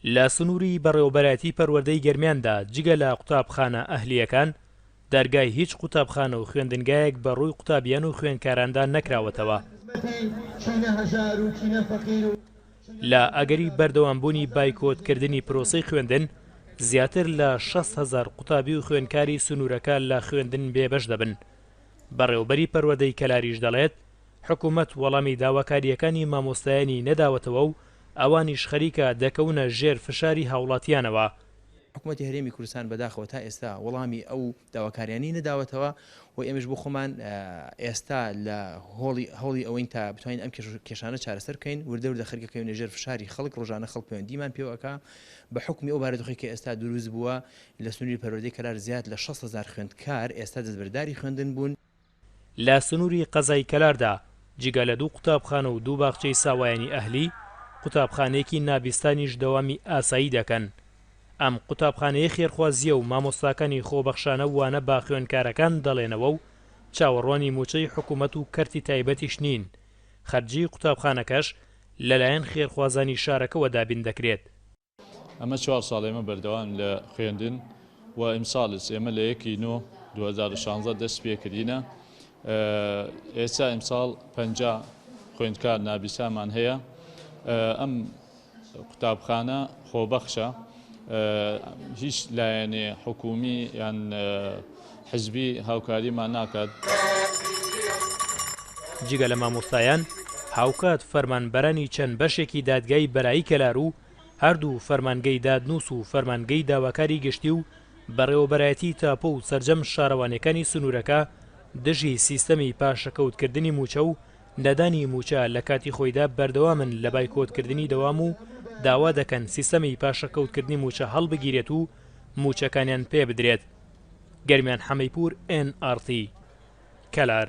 لە سنووری بەڕێوەبەرایەتی پەروەردەی گەرمیاندا جگە لە قوتابخانە ئەهلییەکان، دەرگای هیچ قوتابخانە و خوێندنگایەک بە ڕووی قوتابیان و خوێندکاراندا نەکراوەتەوە. لە ئەگەری بەردەوامبوونی بایکۆتکردنی پرۆسەی خوێندن، زیاتر لە 60 هەزار قوتابی و خوێندکاری سنوورەکە لە خوێندن بێبەش دەبن. بەڕێوەبەری پەروەردەی کەلاریش دەڵێت، حکومەت وەڵامی داواکارییەکانی مامۆستایانی نەداوەتەوە و ئەوانیش خەریکە دەکەونە ژێر فشاری هاوڵاتیانەوە. حکومەتی هەرێمی کوردستان بەداخەوە تا ئێستا وەڵامی ئەو داواکاریانەی نەداوەتەوە و ئێمەش بۆ خۆمان ئێستا لە هۆڵی هەوڵی ئەوەین تا بتوانین ئەم کێشانە چارەسەر بکەین، وردە وردە خەریکە کەوینە ژێر فشاری خەڵک، ڕۆژانە خەڵک پەیوەندیمان پێوە ئەکا بە حوکمی ئەو بارودۆخەی کە ئێستا دروست بووە لە سنووری پەروەردەی کەلار زیاد لە 60 هەزار خوێندکار ئێستا دەستبەرداری خوێندن بوون. لە سنووری قەزای کەلاردا جگە لە دوو قوتابخانە و دوو باخچەی ساوایانی ئەهلی، قوتابخانەیەکی نابیستانیش دەوامی ئاسایی دەکەن. ئەم قوتابخانەیە خێرخوازییە و مامۆستاکانی خۆبەخشانە وانە بە خوێندکارەکان دەڵێنەوە و چاوەڕوانی مووچەی حکوومەت و کەرتی تایبەتیش نین، خەرجیی قوتابخانەکەش لەلایەن خێرخوازانی شارەکەوە دابین دەکرێت. ئەمە چوار ساڵ ئێمە بەردەوام لە خوێندن و ئیمساڵیش ئێمە لە یەکی نۆ 2016 دەست پێ کردینە ئێستا ئیمساڵ 50 خوێندکار نابیسامان هەیە ئەم قوتابخانە خۆبەخشە هیچ لایەنێ حکومی یان حزبی هاوکاریمان ناکات. جگە لە مامۆستایان، هاوکات فەرمانبەرانی چەند بەشێکی دادگای بەرایی کەلار و هەردوو فەرمانگەی دادنووس و فەرمانگەی داواکاری گشتی و بەڕێوەبەرایەتی تاپۆ و سەرجەم شارەوانیەکانی سنوورەکە دژی سیستەمی پاشەکەوتکردنی مووچە و نەدانی مووچە لە کاتی خۆیدا بەردەوامن لە بایکۆتکردنی دەوام و داوا دەکەن سیستەمی پاشەکەوتکردنی مووچە هەڵبگیرێت و مووچەکانیان پێ بدرێت. گەرمیان حەمەیپوور، ئێن ئاڕ تی، کەلار.